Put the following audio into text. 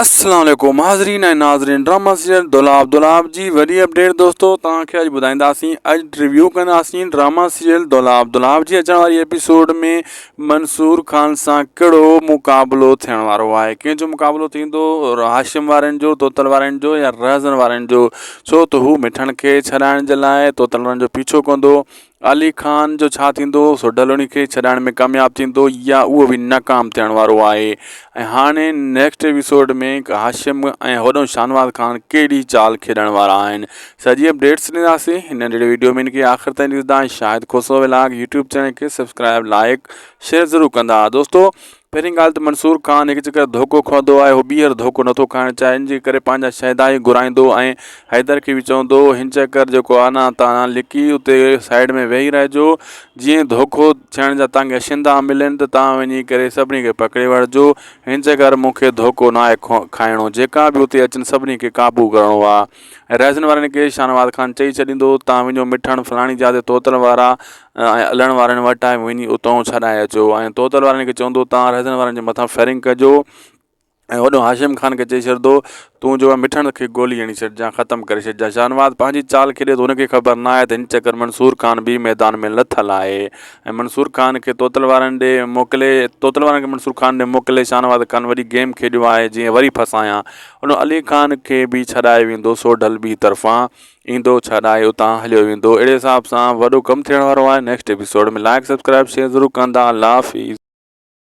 السلام عليڪم حاضرين ۽ ناظرين ڊراما سيريل دولاب دولاب جي وڏي اپڊيٽ دوستو توهان کي اڄ ٻڌائينداسين اڄ ريويو ڪنداسين ڊراما سيريل دولاب دولاب جي اچڻ واري ايپيسوڊ ۾ منصور خان سان ڪهڙو مقابلو ٿيڻ وارو آهي ڪنهن جو مقابلو ٿيندو هاشم وارن جو توتل وارن جو يا رهزن وارن جو ڇو ته هو مٺڻ کي ڇڏائڻ جي لاء توتل وارن جو پيڇو ڪندو علي خان جو ڇا ٿيندو سو ڊلوڻي کي ڇڏائڻ ۾ ڪامياب ٿيندو يا اهو به ناڪام ٿيڻ وارو آهي ۽ هاڻي نيڪسٽ ايپيسوڊ ۾ هاشم ۽ هوڏو شاهنواز خان ڪهڙي چال کيڏڻ وارا آهن سڄي اپڊيٽس ڏينداسين هن ننڍڙي ويڊيو ۾ ان کي آخر تائين ڏسندا ۽ Shahid Khoso vlog YouTube channel کي سبسڪرائب لائڪ شيئر ضرور ڪندا دوستو پهرين ڳالهه ته منصور خان هڪ چڪر ڌوڪو کاڌو آهي هو ٻيهر ڌوڪو نٿو کائڻ چاهي ان جي ڪري پنهنجا شهدائي گهرائيندو ۽ حيدر کي به چوندو هن چڪر جيڪو آهي نه تان لڪي اتي سائيڊ ۾ ويهي رهجو جيئن ڌوڪو ٿيڻ جا تان کي اشندا ملن ته تان وڃي ڪري سڀني کي پڪڙي وٺجو هن چڪر مون کي ڌوڪو ناهي کائڻو جيڪا به اتي اچن سڀني کي قابو ڪرڻو آهي ۽ رهزن وارن کي شاهنواز خان چئي ڇڏيندو تان وڃو مٺڻ فلاڻي جاء تي توتل وارا ۽ الڻ وارن وٽ آهي وڃي اتئون ڇڏائي اچو ۽ توتل وارن کي چوندو تان رهزن وارن جي مٿان فائرنگ ڪجو ۽ هوڏو هاشم خان کي چئي ڇڏندو تون جو مٺڻ کي گولي هڻي ڇڏجان ختم ڪري ڇڏجان شاهنواز پنهنجي چال کيڏي ٿو هن کي خبر نه آهي ته هن چڪر منصور خان به ميدان ۾ لٿل آهي ۽ منصور خان کي توتل وارن ڏي موڪلي توتل وارن کي منصور خان ڏي موڪلي شاهنواز خان وڏي گيم کيڏيو آهي جيئن وري ڦسايان ان علي خان کي به ڇڏائي ويندو سوڍل ٻي طرفان ايندو ڇڏائي اتان هليو ويندو اهڙي حساب سان وڏو ڪم ٿيڻ وارو آهي next episode ۾ like subscribe share ضرور ڪندا الله حافظ.